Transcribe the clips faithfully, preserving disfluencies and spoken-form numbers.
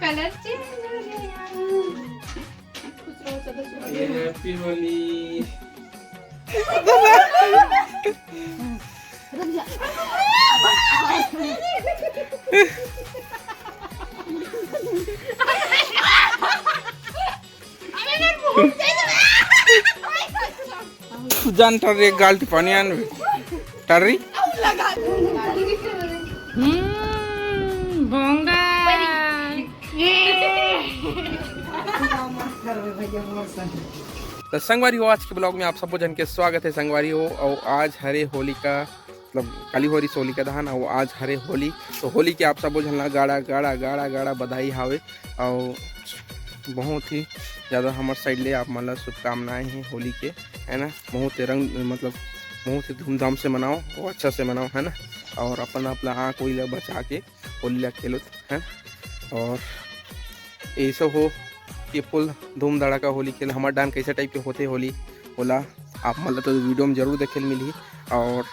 Colour change हो गया। खुश रहो, सदा सुखी रहो। Happy होली। जान टर्री, एक गाल टिपानी आन बे। टर्री। हम्म, भोंगा। तो संगवारी हो, आज के ब्लॉग में आप सबो जन के स्वागत है संगवारी हो। और आज हरे होलिका, मतलब काली होरी होलिका दहन, और आज हरे होली। तो होली के आप सबो जन ला गाड़ा गाड़ा गाड़ा गाड़ा बधाई हावे। और बहुत ही ज़्यादा हमर साइड ले आप मन ला शुभकामनाएं हैं होली के, है ना। बहुत ही रंग, मतलब बहुत ही धूमधाम से मनाओ और अच्छा से मनाओ, है ना। और अपन आप ला आँख उई ला बचा के होली ला खेलो, है ना। और ऐसा हो कि फुल धूम धड़ाका होली खेल। हमर डान कैसे टाइप के होते होली, ओला आप मन ला तो वीडियो में जरूर देखे ल मिलही। और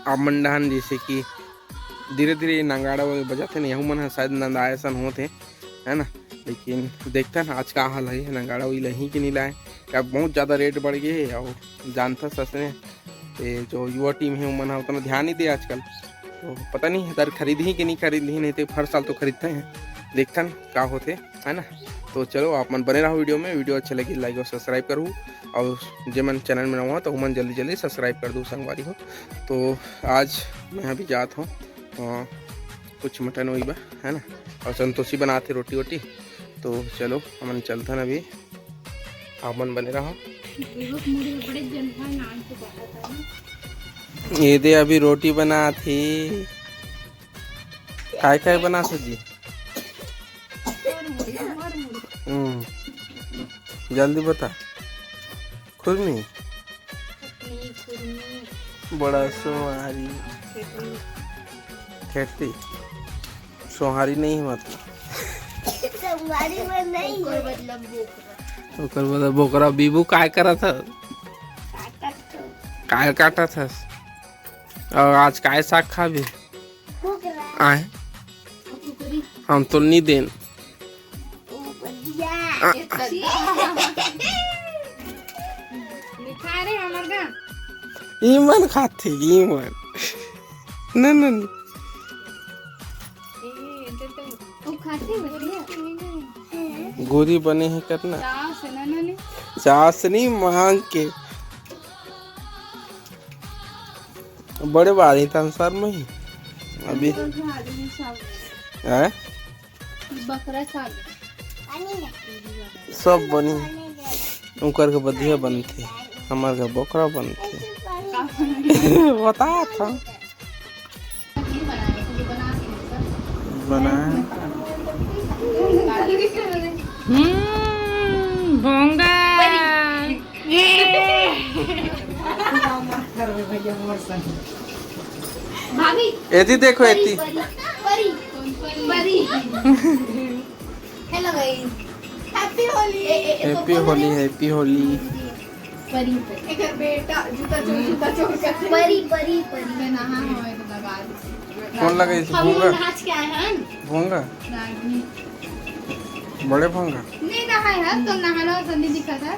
आप मन डान जैसे कि धीरे धीरे नगाड़ा वो बजाते नहीं, यहू मन ह शायद नंदाए असन होत हे, है ना। लेकिन देखथन आज का हाल है, नगाड़ा वही लही कि नहीं लाए। क्या बहुत ज़्यादा रेट बढ़ गए है और जानता ससने ये जो युवा टीम है उमन ह उतना ध्यान नहीं दे आजकल। तो पता नहीं इधर खरीदही कि नहीं खरीदही, नहीं तो हर साल तो खरीदते हैं। देखथन का होथे, है ना। तो चलो आप मन बने रहो वीडियो में, वीडियो अच्छा लगी लाइक और सब्सक्राइब करू। और जे मन चैनल में नवा हो तो उमन जल्दी जल्दी सब्सक्राइब कर दो संगवारी हो। तो आज मैं अभी जात हूँ, अ, कुछ मटन वही बा, है ना। और संतोषी बनाते रोटी वोटी। तो चलो हमन चलथन अभी, आप मन बने रहो। ये दे अभी रोटी बनात ही। काय काय बनात हो जी? हम्म, जल्दी बता। खुरमी। बड़ा सोहारी। खेती। सोहारी नहीं है मतलब। सोहारी में नहीं है। ओकर बदला बोकरा। बीबू काय करत ह? काय काटत हस? और आज काय साग खाबे? आए। हम तो नहीं देन। मिठा रे हमर गा। ई मन खाथे, ई मन। न, न, न। ए, एते तो वो खाथे बढ़िया। गोरी बने हे कतना। चास ना, ना, ने। चास नहीं मांग के। बड़े बारी तन सर में ही। अभी। आदमी सब। हैं? बकरा साग। सब बनी। उनकर के बधिया बनथे, हमर के बोकरा बनथे। बता था। बना। हम्म, भोंगा। भाभी। एती देखो, एती। Pari, Pari, Pari. Hello guys, happy Holi. ए, ए, ए, हैप्पी होली, हैप्पी होली। परी, परी। एकर बेटा जूता चोर, जूता चोर करथे। परी, परी, परी। कौन लगाई से? हम भोंगा? नाच के आए हैं। भोंगा? रागनी। बड़े भोंगा? नहीं नहाए है, तो नहाना और संधि दिखा था।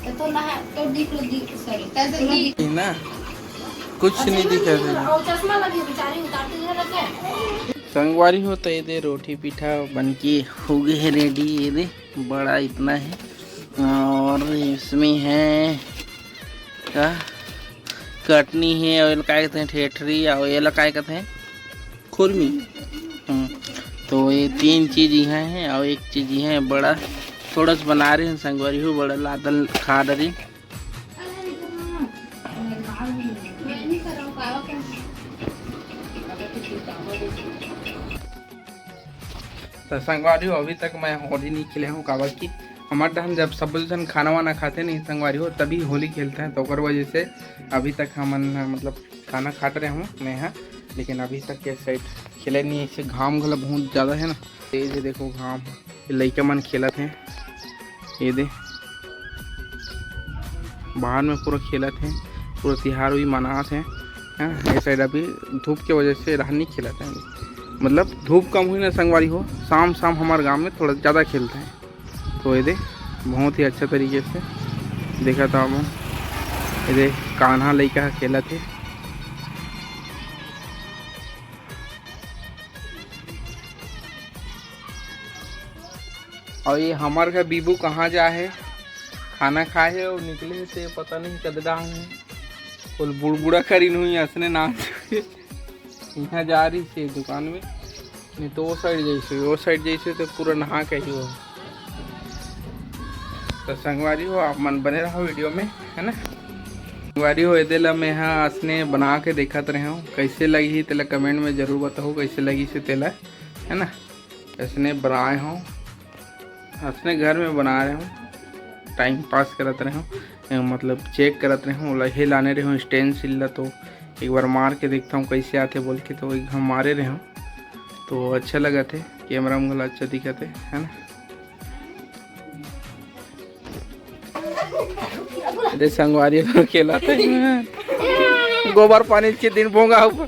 तो नहा, तो दिख लो, दिख, sorry। तैसे दिख। ना, कुछ नहीं दिखा था। और चश्मा लगी, बेचारी उतारते हुए रहते हैं। संगवारी हो, तो ये दे रोटी पीठा बन के हो गए है रेडी। ये दे बड़ा इतना है और इसमें है का कटनी है और एला काय कहते हैं ठेठरी और एला काय कहते हैं खुरमी। हम्म, तो ये तीन चीज यहाँ है और एक चीज यहाँ है बड़ा थोड़ा सा बना रहे हैं संगवारी हो, बड़ा लादल खा रही। तो संगवारी हो, अभी तक मैं होली नहीं खेले हूँ, काबर कि हमारे डहन जब सब जन खाना वाना खाते नहीं संगवारी हो, तभी होली खेलते हैं। तो ओकर वजह से अभी तक हमन मतलब खाना खात रहे हूँ मैं यहाँ, लेकिन अभी तक ये साइड खेले नहीं। ऐसे घाम घला बहुत ज़्यादा है ना, तेज है। देखो घाम, ये लइका मन खेलत हैं, ये दे बाहर में पूरा खेलत हैं, पूरा तिहार भी मनात हैं। हाँ, ये साइड अभी धूप के वजह से राह नहीं खेलत हैं अभी। मतलब धूप कम होही ना संगवारी हो, शाम शाम हमर गांव में थोड़ा ज्यादा खेलथे। तो ये दे, बहुत ही अच्छा तरीके से देखत हव, ये दे, कान्हा लइका ह खेलत हे। और ये हमर घर बीबू कहाँ जा हे, खाना खाए हे और निकले हे, ते पता नहीं कद डाहन हे। बोल बुड़बुड़ा करिन हुई, असने नाच। यहाँ जा रही से दुकान में, नहीं तो वो साइड जैसे, वो साइड जैसे तो पूरा नहा के ही हो। तो संगवारी हो, आप मन बने रहो वीडियो में, है ना। संगवारी हो, एदे ला मैं हा असने बना के देखत रहे हूँ, कैसे लगी तेला कमेंट में जरूर बताओ, कैसे लगी से तेला, है ना। असने बनाए हूँ, असने घर में बना रहे हूँ, टाइम पास करत रहे हूँ, मतलब चेक करत रहे हूँ, ओला हे लाने रहे हूँ स्टेंसिल ला, तो एक बार मार के देखता हूँ कैसे आते बोल के, तो एक हम मारे रहे हूँ, तो अच्छा लगा थे, कैमरा में घला अच्छा दिखा थे, है ना। अरे संगवारी हो खेला थे, गोबर पानी के दिन भोंगा ऊपर।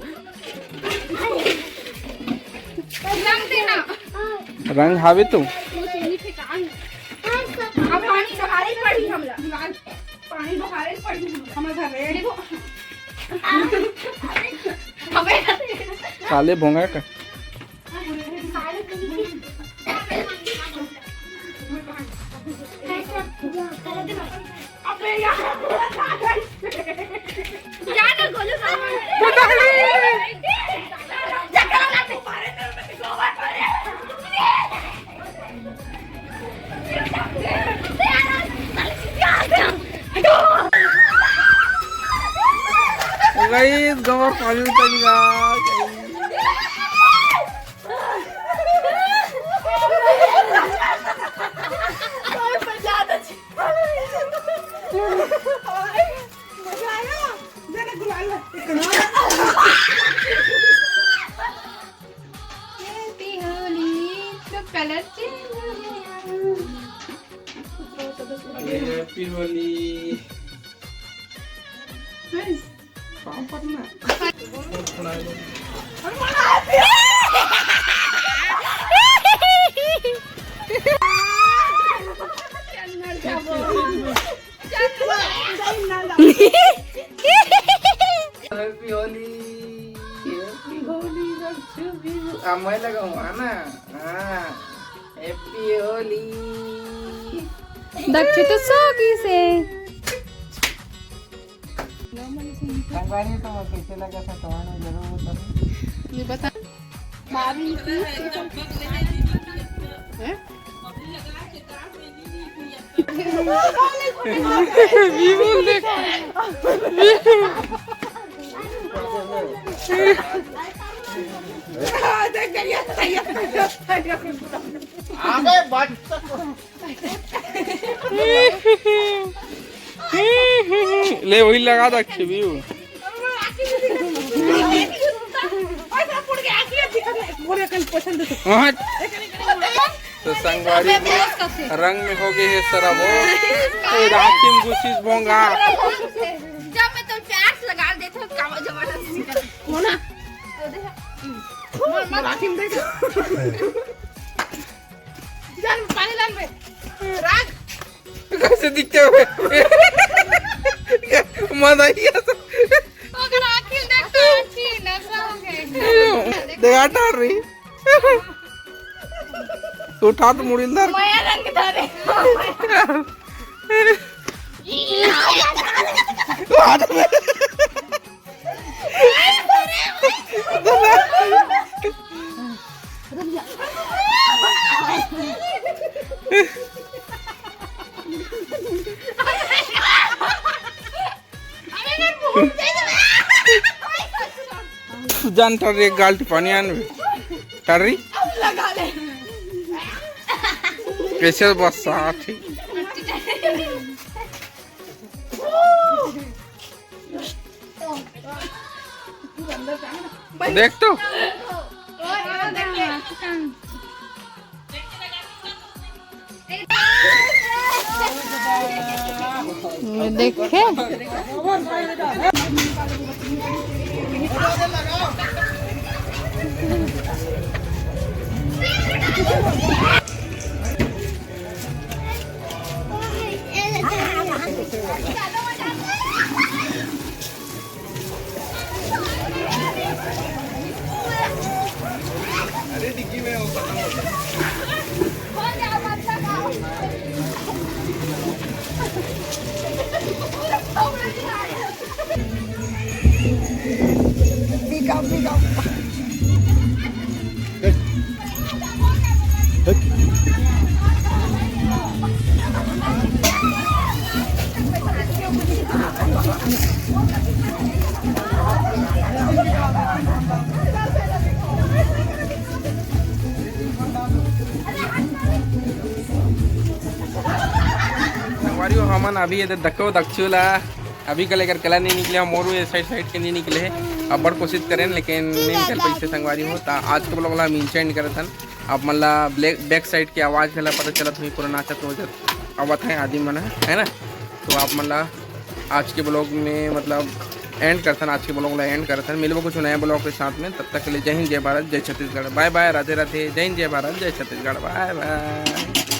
रंग हावे तू। अब पानी बहारे पड़ी हमरा। पानी बहारे पड़ी हमरा। हमर घर में। देखो। अबे। काले भोंगा का। गाइस, गोबर पानी उतर गया। Happy Holi, तो कलर चेंज हो गया। Happy Holi। पाँव पड़ना। Happy Holi, Happy Holi, Dakshu भी। आ, मैं लगाऊँ, है ना? हाँ, Happy Holi। दक्षु तो सो गई से। संगवारी तो कैसे लगा था, comment में जरूर बताओ। ये बता। मारी थी। हैं? विपुल देख। अबे बच्चा। ले वही लगा दे, अच्छे व्यू। हाँ। तो संगवारी रंग में हो गई है सरब हो। ए, राखी में घुसिस भोंगा। जब मैं तो प्यार से लगा देता हूँ, काम जबरदस्ती कर। कौन है? राखी में देख। चल, पानी लान बे। राख। कैसे दिखते हुए? मजा ही ऐसा। अगर आँखें देख तो अच्छी नशा हो गई। देखा डर रही। तो उठा तो मुड़ी अंदर। माया रंग धारे। जान टर्री, एक गाल टिपानी आन बे। टर्री। कैसे बस साथ ही। देख तो। ये देखे। संगवारी हो, हमन अभी ये देखो दक्षू ला अभी का लेकर कला नहीं निकले, हम और ये साइड साइड के नहीं निकले हैं। अब्बड़ कोशिश करें लेकिन नहीं निकल पाइसे संगवारी हो। ता आज के ब्लॉग ला हम इंच एंड करत हन। आप मन ला ब्लैक बैक साइड के आवाज़ घला पता चलत हुई, पूरा नाचत नोचत आवत है आदमी मन ह, है ना। तो आप मन ला आज के ब्लॉग में मतलब एंड करथन, आज के ब्लॉग ला एंड करथन। मिलबो कुछ नया ब्लॉग के साथ में, तब तक के लिए जय हिंद, जय भारत, जय छत्तीसगढ़, बाय बाय, राधे राधे, जय हिंद, जय भारत, जय छत्तीसगढ़, बाय बाय।